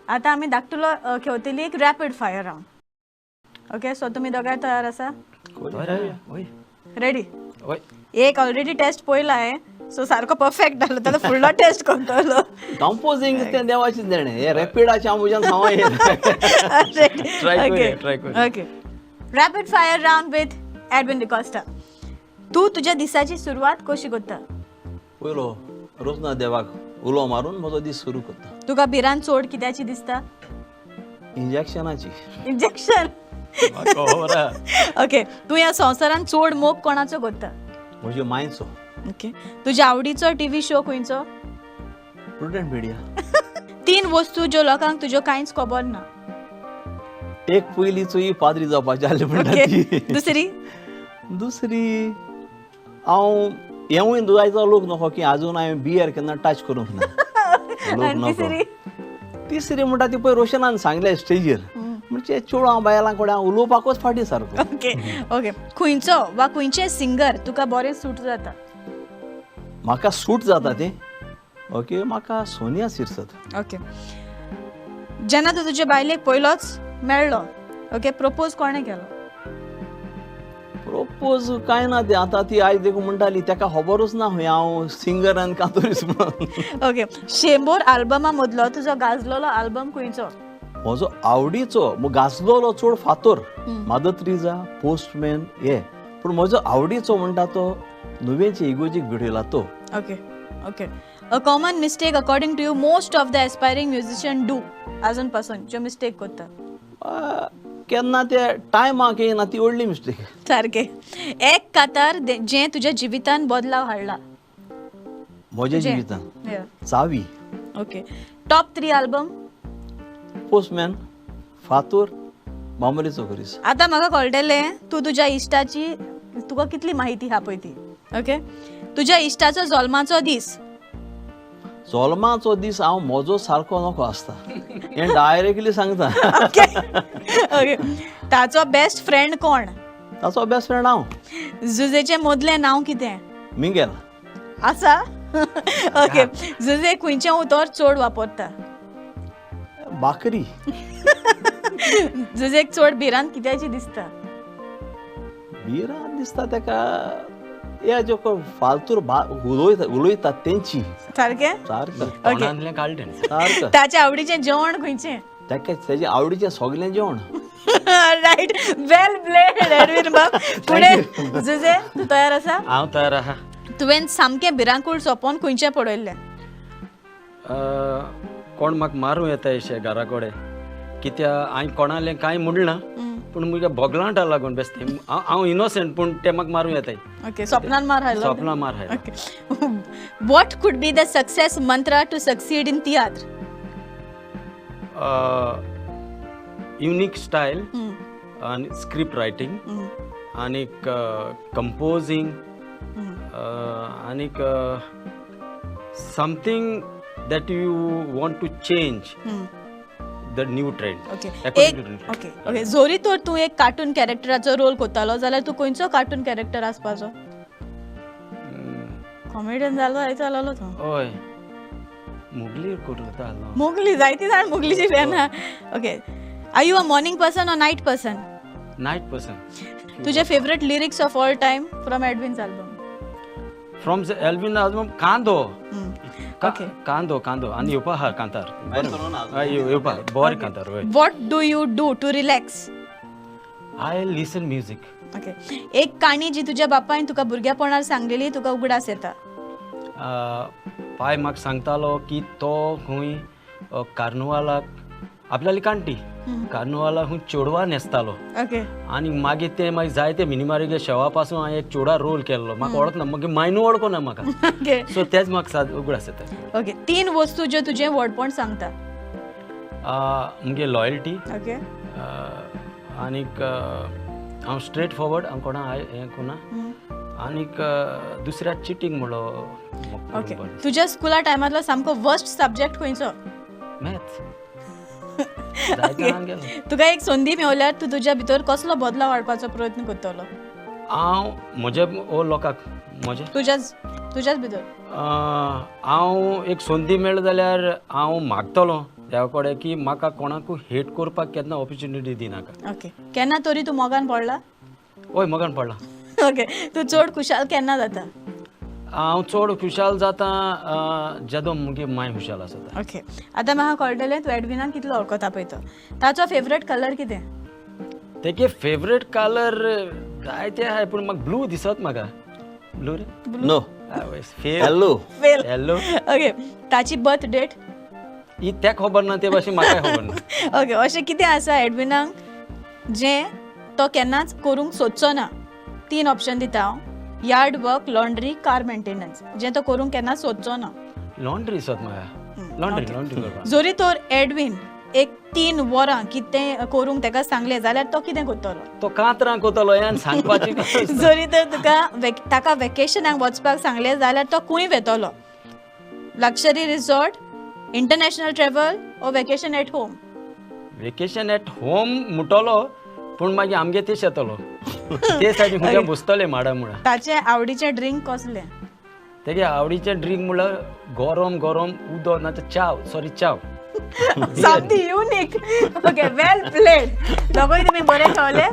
आतां आमी धाकटुलो खेळतली एक rapid fire round. Okay, so तुमी दोगांय तयार आसा? वय. रेडी? वय. एक ऑलरेडी टेस्ट पयला आहे, सो सारको परफेक्ट जालो, ताका फुडलो टेस्ट करतलो. कंपोजिंग तें देवाचें देणें, हें रॅपिडाचें हांव म्हज्यान सांगूं येना. Try करूया, try करूया. Okay, rapid fire round with Edwin D'Costa. तूं तुज्या दिसाची सुरवात कशी करता? पयलो रोजना देवाक उलो मारून म्हजो दीस सुरू करता. तुका भिरांत चड कित्याची दिसता? इंजेक्शनाची. इंजेक्शन. खबर आहा. ओके, तूं ह्या संवसारांत चड मोग कोणाचो करता? म्हज्या मांयचो. ओके, तुज्या आवडीचो टीव्ही शो खंयचो? Prudent media. तीन वस्तू ज्यो लोकांक तुज्यो कांयच खबर ना. एक पयली चोई पाद्री जावपाची आसली म्हणटा ओके ती. दुसरी? दुसरी हांव हेंवूय दुजायचो लोक नको की आजून हांवें बियर केन्ना टच करूंक ना. लोक आनी नको. तिसरी? तिसरी म्हणटा ती पळय रोशनान सांगलें स्टेजीर, म्हणजे चेडवां बायलां कडेन हांव उलोवपाकूच फाटीं सारको. ओके ओके, खंयचो वा खंयचें सिंगर तुका बरें सूट जाता? म्हाका सूट जाता तें. ओके, म्हाका सोनिया सिरसत. ओके, जेन्ना तूं तुजे बायलेक पयलोच मेळ्ळो, ओके, प्रपोज कोणें केलो? प्रपोज कांय ना तें आतां ती आयज देखून म्हणटाली तेका खबरूच ना खंय हांव सिंगर आनी कांतोरीस म्हणून. ओके, 100 आल्बमा मदलो तुजो गाजलोलो आल्बम खंयचो? म्हजो आवडीचो गाजलोलो चड फातोर, मादर त्रिजा, पोस्टमॅन हे, पूण म्हजो आवडीचो म्हणटा तो नुवेंचे इगोजीक भिडयला तो. Okay okay, a common mistake according to you most of the aspiring musician do आजून पासून ज्यो मिस्टेक करता? केन्ना ते टायमाक येयना ती व्हडली मिस्टेक. सारकें. एक कातार जें तुज्या जिवितान बदलाव हाडला? म्हज्या जिवितान चावी. Okay, top 3 album? पोस्टमॅन, फातोर, बांबोलीचो खुरीस. आतां म्हाका कळटलें तूं तुज्या इश्टाची तुका कितली माहिती आहा पळय ती. ओके, तुज्या इश्टाचो जल्माचो दीस? जल्माचो दीस हांव म्हजो सारको नको आसता हें डायरेक्टली सांगता. ओके ओके, ताचो बेस्ट फ्रेंड कोण? ताचो बेस्ट फ्रेंड हांव. जुजेचें मदलें नांव कितें? मिंगेल. आसा. ओके, जुजे खंयचें उतर चड वापरता? बाकरी. जुजेक चड भिरांत कित्याची दिसता? भिरांत दिसता तेका हे ज्यो फालतूर उलयतात तेंची. सारकें? सारकें. तोंडांतलें काडलें. सारकें. ताच्या आवडीचें जेवण खंयचें? ताका तेजे आवडीचें सगळें जेवण. रायट, वेल प्लेड एडविन बाब. फुडें जुजे तूं तयार आसा? हांव तयार आहा. तुवें सामकें भिरांकूळ सोंपोन खंयचें पळयल्लें? कोण म्हाका मारूं येता अशें घरा कडेन, कित्याक हांवें कोणालें कांय म्हणना, पूण म्हज्या बोगलांटा लागून बेस्तें हांव इनोसंट, पूण ते म्हाका मारूं येताय. ओके, सपनान मार हायलो? सपनान मार हायलो. Okay, what could be the success mantra to succeed in tiatr? Unique style आनी स्क्रिप्ट रायटींग आनीक कंपोजींग आनीक something that you want to change the new trend. Okay okay okay, जोरी तर तूं एक कार्टून कॅरेक्टराचो रोल करतालो जाल्यार तूं खंयचो कार्टून कॅरेक्टर आसपाचो? कॉमेडियन जालो जायत जालोलो तूं. हय, मुगली करता. मुगली जायती जाण मुगलीची fan. Okay, are you a morning person or night person? Night person. तुझे favourite lyrics of all time from Edwin's album? From Elvin album कांदो. ओके, कांदो कांदो आनी येवपा आहा कांतार येवपा बरें कांतार. What do you do to relax? I listen music. Okay, एक काणी जी तुज्या बापायन तुका भुरग्यापणार सांगलेली तुका उगडास येता? पाय म्हाका सांगतालो की तो खंय कार्नुवालाक आपल्याली कांटी कार्नुवालाक खंय चेडवा न्हेसतालो. ओके, आनी मागीर ते मागीर जायते मिनिमारीगे शेवा पासून हांवें एक चेडवा रोल केल्लो, म्हाका वळखना, मागीर मायनू वळखना म्हाका. ओके, सो तेच म्हाका उगडास येता. ओके, 3 वस्तू ज्यो तुजें व्हडपण सांगता? मुगे लॉयल्टी. ओके, आनीक हांव स्ट्रेट फॉरवर्ड, हांव कोणा हें कोणा, आनीक दुसऱ्या चिटींग म्हणलो. ओके, तुज्या स्कुला टायमांतलो सामको वर्स्ट सब्जेक्ट खंयचो? मॅथ्स. तुका एक संदी मेवल्यार तूं तुज्या भितर कसलो बदलाव हाडपाचो प्रयत्न करतलो? हांव म्हज्या ओ लोकांक म्हज्या तुज्याच तुज्याच भितर. हांव एक संदी मेळ्ळी जाल्यार हांव मागतलो देवा कडेन की म्हाका कोणाकूय हेट करपाक केन्ना ऑपॉर्च्युनिटी दिनाका. ओके, केन्ना तरी तूं मोगान पडला? हय, मोगान पडला. ओके, तूं चड खुशाल केन्ना जाता? हांव चड खुशाल जाता जेदो मुगे माय खुशाल आसता. ओके, आतां म्हाका कळटलें तूं एडविनाक कितलो वळखता पळय तो. ताचो फेवरेट कलर कितें? तेगे फेवरेट कलर जायते आहाय, पूण म्हाका ब्लू दिसत म्हाका. ब्लू रे? No. Fail. Yellow. Fail. Yellow. Okay, ताची बर्थ डेट? ही तेक खबर ना, ते भाशेन म्हाकाय खबर ना. ओके, अशें कितें आसा एडविनाक जें तो केन्नाच करूंक सोदचो ना? तीन ऑप्शन दिता हांव. Yard work, laundry, car maintenance. जें तो करूंक केन्नाच सोदचो ना. लॉन्ड्री दिसत म्हाका. लॉन्ड्री, लॉन्ड्री करपाक. जरी तर एडविन एक 3 वरां कितें करूंक ताका सांगलें जाल्यार तो कितें करतलो? तो कातरां कोतलो हें सांगपाची गरज ना. जरी तर तुका ताका वेकेशनाक वचपाक सांगलें जाल्यार तो खंय वेतलो? Luxury resort, international travel or vacation at home? Vacation at home म्हणटलो, पूण मागीर आमगे तेश येतलो, ते सायडीन खंयच्या बसतले माडा मुळा. ताचें आवडीचें ड्रिंक कसलें? तेगे आवडीचें ड्रिंक म्हणल्यार गरम गरम उदक, ना तर च्याव, सॉरी च्याव. सामकी युनीक. ओके, वेल प्लेड. दोगूय तुमी बरें खेळले.